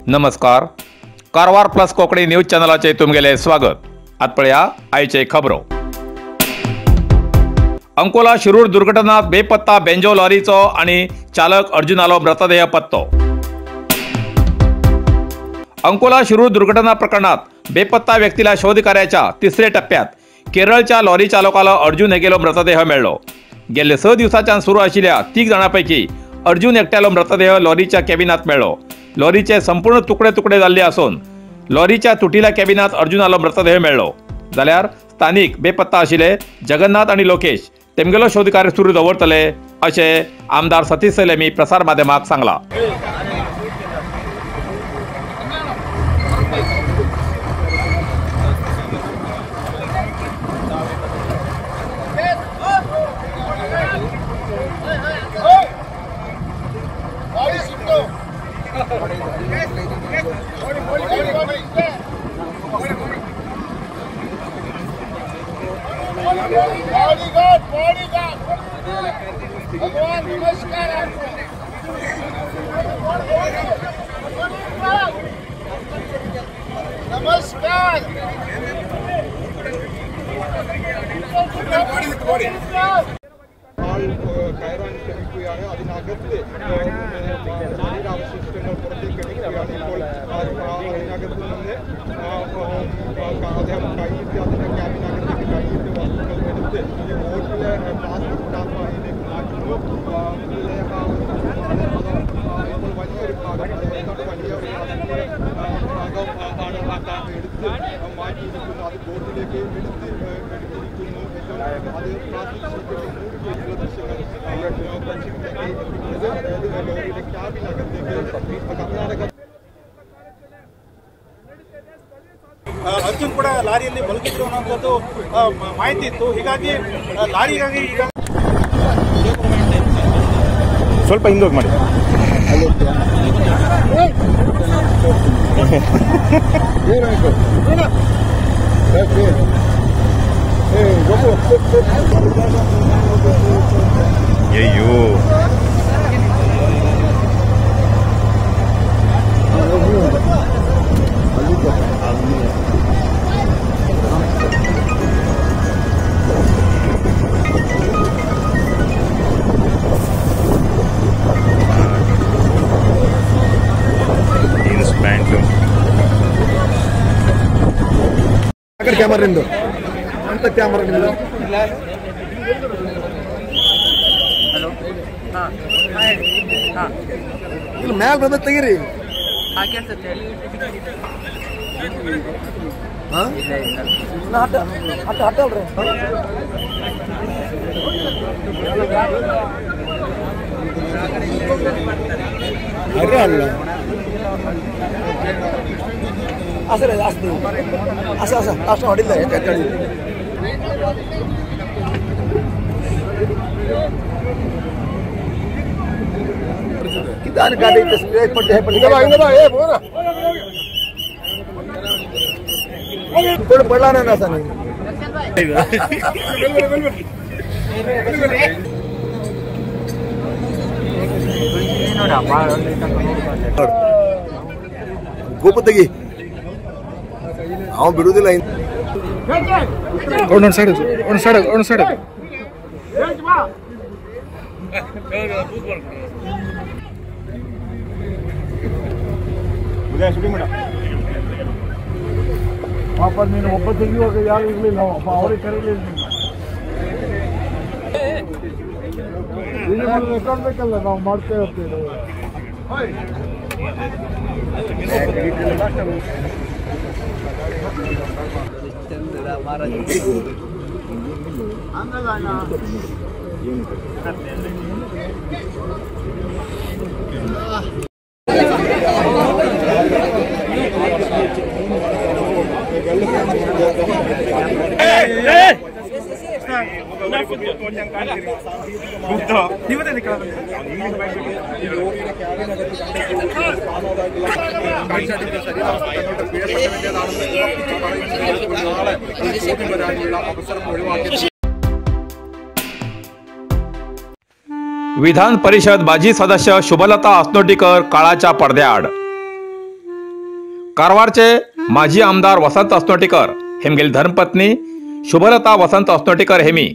नमस्कार, Karwar plus Konkani news चॅनलाचे तुमगेले स्वागत। आत पळया आयचे खबरो। अंकोला शिरूर दुर्घटनात बेपत्ता बेंजो लॉरीचो आनी चालक अर्जुनालो मृतदेह पत्तो। अंकोला शिरूर दुर्घटना प्रकरणात बेपत्ता व्यक्तीला शोध कार्याच्या तिसऱ्या टप्प्यात केरळच्या लॉरी चालकाला अर्जुन हेगेलो मृतदेह मेळ्ळो। गेल्ले 6 दिवसांच्यान सुरू आशिल्ल्या 3 जाणांपैकी अर्जुन एकट्यालो मृतदेह लॉरीच्या कॅबिनात मेळ्ळो। लॉरीचे संपूर्ण तुकडे तुकडे जाल्ले आसून लॉरीच्या तुटिल्या कॅबिनात अर्जुनालो मृतदेह मेळ्ळो। जाल्यार स्थानिक बेपत्ता आशिल्ले जगन्नाथ आनी लोकेश तेमगेलो शोध कार्य सुरू दवरतले अशें आमदार सतीश सैल प्रसार माध्यमाक सांगला। बॉडीगार्ड बॉडीगार्ड भगवान नमस्कार आपको। नमस्कार। കയറാൻ ശ്രമിക്കുകയാണ്. അതിനകത്ത് ശരീരാവശിഷ്ടങ്ങൾ പുറത്തേക്ക് എടുക്കുകയാണ്. ഇപ്പോൾ അതിനകത്ത് നിന്ന് അദ്ദേഹം കൈയിട്ട് അതിന്റെ ക്യാബിനകത്തേക്ക് കൈയിട്ട് വസ്തുക്കൾ എടുത്ത് ഈ ബോട്ടിലെ പ്ലാസ്റ്റിക് ടാപ്പായിലേക്ക് മാറ്റുന്നു. ഇപ്പോൾ വലിയൊരു ഭാഗം, ഏതാണ്ട് വലിയ ഒരു ഭാഗം ആണ് എടുത്ത് മാറ്റിയിരിക്കുന്നു. അത് ബോട്ടിലേക്ക് എടുത്തിരിക്കുന്നു. അത് പ്ലാസ്റ്റിക് ഷീറ്റിൽ മൂടി ദൃശ്യങ്ങൾ എത്തിക്കുന്നത്, അതായത് ലോറിയുടെ ക്യാബിനകത്തേക്ക് കർണാടക ಅರ್ಜುನ್ ಕೂಡ ಲಾರಿಯಲ್ಲಿ ಮಲಗಿದ್ರು ಅನ್ನೋದು ಮಾಹಿತಿ ಇತ್ತು. ಹೀಗಾಗಿ ಲಾರಿಗಾಗಿ ಈಗ ಸ್ವಲ್ಪ ಹಿಂದೋಗಿ ಮಾಡಿ. ಅಯ್ಯೋ, ಕ್ಯಾಮರಾ ನಿಂದು ಅಂತ ಕ್ಯಾಮರಾ ನಿಂದು. ಇಲ್ಲಿ ಮ್ಯಾಲ ಬಂದ ತೆಗೀರಿ. ಅರೆ ಅಲ್ಲ असं रे असं असं असं असं हॉटेल आहे. किती गाडी कोण पडला नाही ना नाही. ಗೋಪತಗಿ ಅವ ಬಿಡುವುದಿಲ್ಲ. ಒಂದೊಂದು ಸೈಡ್ ಒಂದು ಸೈಡ್ ಒಂದು ಸೈಡ್ ಪಾಪ ನೀನು ಒಬ್ಬ ತೆಗೆಯುವಾಗ ಯಾರು ಇರಲಿಲ್ಲ, ಅವ್ರಿಗೆ ಕರೀಲಿಲ್ಲ. ರೆಕಾರ್ಡ್ ಬೇಕಲ್ಲ, ನಾವು ಮಾಡ್ತಾ ಇರ್ತೀವಿ. विधान परिषद माजी सदस्य शुभलता अस्नोटीकर काळाच्या पडद्याआड. कारवारचे माजी आमदार वसंत अस्नोटीकर हेमगेली धर्मपत्नी शुभलता वसंत अस्नोटीकर हेमी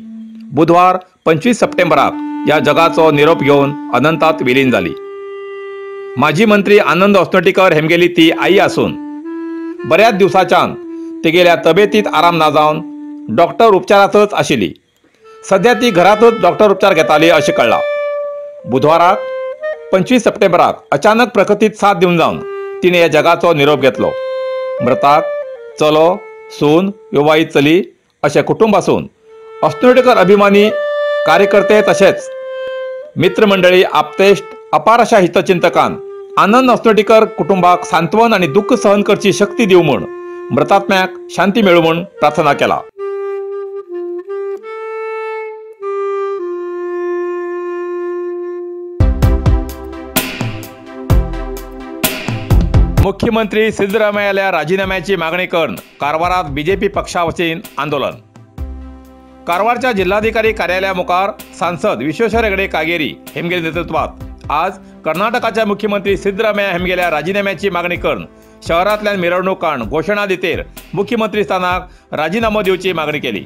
बुधवार 25 सप्टेंबराक या जगाचो निरोप घेवन अनंतात विलीन जाली. माजी मंत्री आनंद अस्नोटीकर हेमगेली ती आई आसून बऱ्याच दिवसाच्यान तिगेल्या तब्येतीत आराम ना जावन डॉक्टर उपचारातच आशिल्ली. सध्या ती घरातच डॉक्टर उपचार घेताली अशें कळ्ळां. बुधवाराक 25 सप्टेंबराक अचानक प्रकृतीत साथ दिवन जावन तिणें ह्या जगाचो निरोप घेतलो. मृताक चलो, सून, विवाहित चली अशें कुटुंब आसून अस्नोटीकर अभिमानी कार्यकर्ते तशेंच मित्रमंडळी, आपतेश्ट, अपार अशा हितचिंतकान आनंद अस्नोटीकर कुटुंबाक सांत्वन आनी दुःख सहन करची शक्ती दिवं म्हूण मृतात्म्याक शांती मेळूं म्हूण प्रार्थना केला. मुख्यमंत्री सिद्धरामय्याला राजीनाम्याची मागणी करून कारवारात बीजेपी पक्षा वतीन आंदोलन. कारवारच्या जिल्हाधिकारी कार्यालयामुखार सांसद विश्वेश्वर हेगडे कागेरी हेमगेले नेतृत्वात आज कर्नाटकाच्या मुख्यमंत्री सिद्धरामय्या हेमगेल्या राजीनाम्याची मागणी करून शहरांतल्यान मिरवणूक काण घोशणा दितेर मुख्यमंत्री स्थानाक राजीनामो दिवची मागणी केली.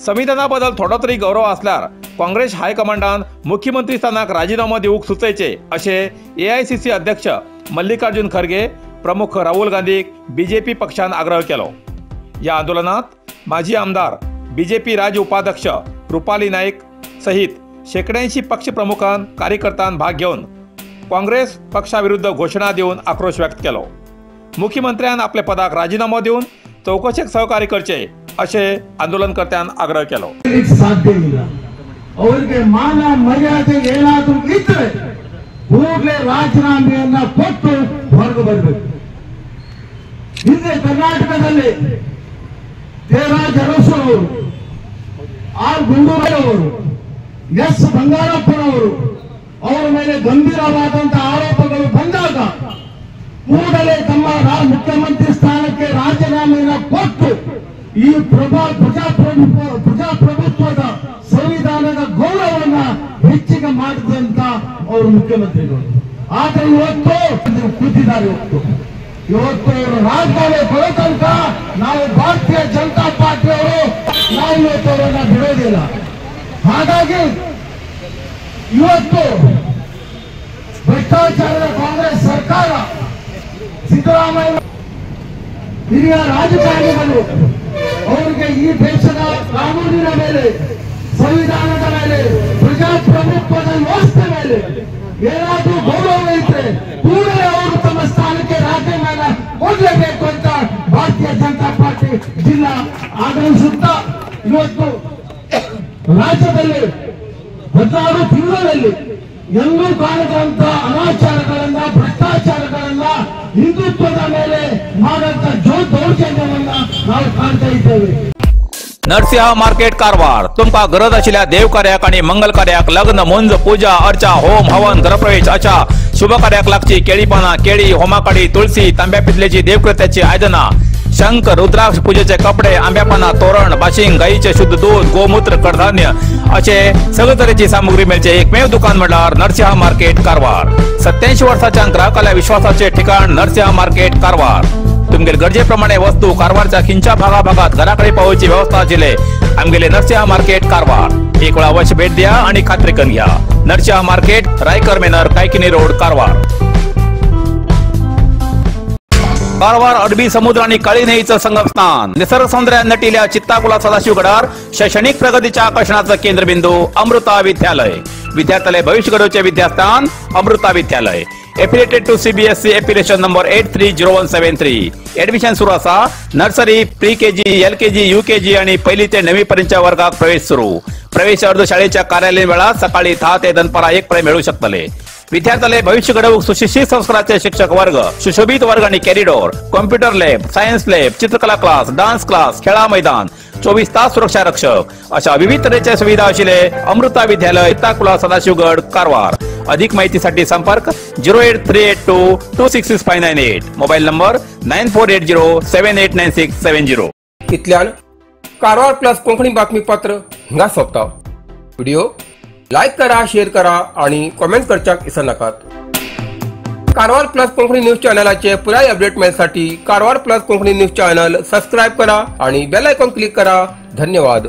संविधाना बद्दल थोडो तरी गौरव असल्यार काँग्रेस हायकमांडान मुख्यमंत्री स्थानाक राजीनामो दिवंक सुचयचे अशें AICC अध्यक्ष मल्लिकार्जुन खरगे, प्रमुख राहुल गांधीक बीजेपी पक्षान आग्रह केलो. या आंदोलनात माजी आमदार बीजेपी राज्य उपाध्यक्ष रुपाली नाईक सहित शेकड्यांशी पक्ष प्रमुखान कार्यकर्त्यां भाग घेवन काँग्रेस पक्षाविरुद्ध घोशणा दिवन आक्रोश व्यक्त केलो. मुख्यमंत्र्यान आपल्या पदाक राजीनामो दिवन चौकशेक सहकार्य करचे अशें आंदोलनकर्त्यान आग्रह केलो. ಸಾಧ್ಯವಿಲ್ಲ. ಅವರಿಗೆ ಮಾನ ಮರ್ಯಾದೆ ಏನಾದರೂ ಇದ್ರೆ ಕೂಡಲೇ ರಾಜೀನಾಮೆಯನ್ನ ಕೊಟ್ಟು ಹೊರಗೆ ಬರಬೇಕು. ಹಿಂದೆ ಕರ್ನಾಟಕದಲ್ಲಿ ದೇವರಾಜ ಅರಸು ಅವರು, ಆರ್ ಗುಂಡೂರಾವ್ ಅವರು, ಎಸ್ ಬಂಗಾರಪ್ಪನವರು ಅವರ ಮೇಲೆ ಗಂಭೀರವಾದಂತಹ ಆರೋಪಗಳು ಬಂದಾಗ ಕೂಡಲೇ ತಮ್ಮ ಮುಖ್ಯಮಂತ್ರಿ ಸ್ಥಾನಕ್ಕೆ ರಾಜೀನಾಮೆಯನ್ನ ಕೊಟ್ಟು ಈ ಪ್ರಜಾಪ್ರಭುತ್ವದ ಸಂವಿಧಾನದ ಗೌರವವನ್ನ ಹೆಚ್ಚಿಗೆ ಮಾಡಿದಂತ ಅವರು ಮುಖ್ಯಮಂತ್ರಿಗಳು. ಆದ್ರೆ ಇವತ್ತು ಕೂತಿದ್ದಾರೆ. ಇವತ್ತು ಅವರು ರಾಜೀನಾಮೆ ಕೊಡೋ ತನಕ ನಾವು ಭಾರತೀಯ ಜನತಾ ಪಾರ್ಟಿಯವರು ನಾವು ಇವತ್ತು ಅವರನ್ನ ಬಿಡೋದಿಲ್ಲ. ಹಾಗಾಗಿ ಇವತ್ತು ಭ್ರಷ್ಟಾಚಾರದ ಕಾಂಗ್ರೆಸ್ ಸರ್ಕಾರ, ಸಿದ್ದರಾಮಯ್ಯ ಹಿರಿಯ ರಾಜಕಾರಣಿಗಳು ಅವರಿಗೆ ಈ ದೇಶದ ಕಾನೂನಿನ ಮೇಲೆ, ಸಂವಿಧಾನದ ಮೇಲೆ, ಪ್ರಜಾಪ್ರಭುತ್ವದ ವ್ಯವಸ್ಥೆ ಮೇಲೆ ಏನಾದರೂ ಗೌರವ ಇದ್ರೆ ಕೂಡಲೇ ಅವರು ತಮ್ಮ ಸ್ಥಾನಕ್ಕೆ ರಾಜೀನಾಮೆ ಕೊಡಲೇಬೇಕು ಅಂತ ಭಾರತೀಯ ಜನತಾ ಪಾರ್ಟಿ ಜಿಲ್ಲಾ ಆಗ್ರಹಿಸುತ್ತಾ ಇವತ್ತು ರಾಜ್ಯದಲ್ಲಿ 16 ತಿಂಗಳಲ್ಲಿ ಎಲ್ಲೂ ಕಾಣದಂತ ಅನಾಚಾರಗಳನ್ನ, ಭ್ರಷ್ಟಾಚಾರಗಳನ್ನ, ಹಿಂದುತ್ವದ ಮೇಲೆ ಮಾಡಂತ ದೌರ್ಜನ್ಯವನ್ನ ನಾವು ಕಾಣ್ತಾ ಇದ್ದೇವೆ. नरसिंह मार्केट कारवार तुमकां गरज आशिल्ल्या देवकार्याक आनी मंगल कार्याक, लग्न, मुंज, पूजा अर्चा, होम हवन, गृहप्रवेश अशा शुभ कार्याक लागची केळी पानां, केळी, होमाकाडी, तुळसी, तांब्या पितलेची देवकृत्याची आयदनां, शंख, रुद्राक्ष, पूजेचे कपडे, आंब्या पानां, तोरण, बाशिंग, गायीचे शुद्ध दूध, गोमूत्र, कडधान्य असे सगळे तरेची सामुग्री मेळचे एकमेव दुकान म्हणल्यार नरसिंह मार्केट कारवार. 87 वर्साच्या ग्राहकाल्या विश्वासाचे ठिकाण नरसिंह मार्केट कारवार. तुमगेले गरजे प्रमाणे वस्तू कारवारच्या खिंच्या भागा भागात घराकडे पावोवची व्यवस्था आशिल्ले आमगेले नरसिंह मार्केट कारवार. एक वेळा अवश्य भेट द्या आणि खात्री करून घ्या. Narasimha market, Raikar manor, Kaikini road, Karwar. Karwar अरबी समुद्र आणि काळी न्हंयेचं संगमस्थान, निसर्ग सौंदर्यान नटिल्या चित्ताकुला सदाशिवगडार शैक्षणिक प्रगतीच्या आकर्षणाचं केंद्रबिंदू अमृता विद्यालय. विद्यार्थ्याले भविष्य घडोवचे विद्यास्थान Amrita Vidyalaya. Affiliated to CBSE affiliation number 830173. Admission सुरू आसा. Nursery, pre KG, LKG, UKG आणि पहिली ते 9वी पर्यंतच्या वर्गात प्रवेश सुरू. प्रवेश अर्ज शाळेच्या कार्यालयीन वेळात सकाळी 10 ते दनपारा 1 पर्यंत मिळू शकतले. विद्यार्थ्याले भविष्य घडोवंक सुशिक्षित संस्काराचे शिक्षक वर्ग, सुशोभित वर्ग आणि corridor, computer lab, science lab, चित्रकला क्लास, डान्स क्लास, खेळा मैदान, 24 तास सुरक्षा रक्षक अशा विविध तऱ्हेच्या सुविधा असलेले अमृता विद्यालय, ताकुला, सदाशिवगड, कारवार. अधिक माहितीसाठी संपर्क 08382 266598, मोबाईल नंबर 9480 789670. इतल्यान कारवार प्लस कोंकणी बातमीपत्र हिंगा सोंपता. व्हिडिओ लायक करा, शेअर करा आणि कॉमेंट करच्याक विसरनाकात. कारवार प्लस कोंकणी न्यूज चॅनलाचे पुराय update मेळसाठी Karwar plus Konkani news channel subscribe करा आणि बेल आयकॉन क्लिक करा. धन्यवाद.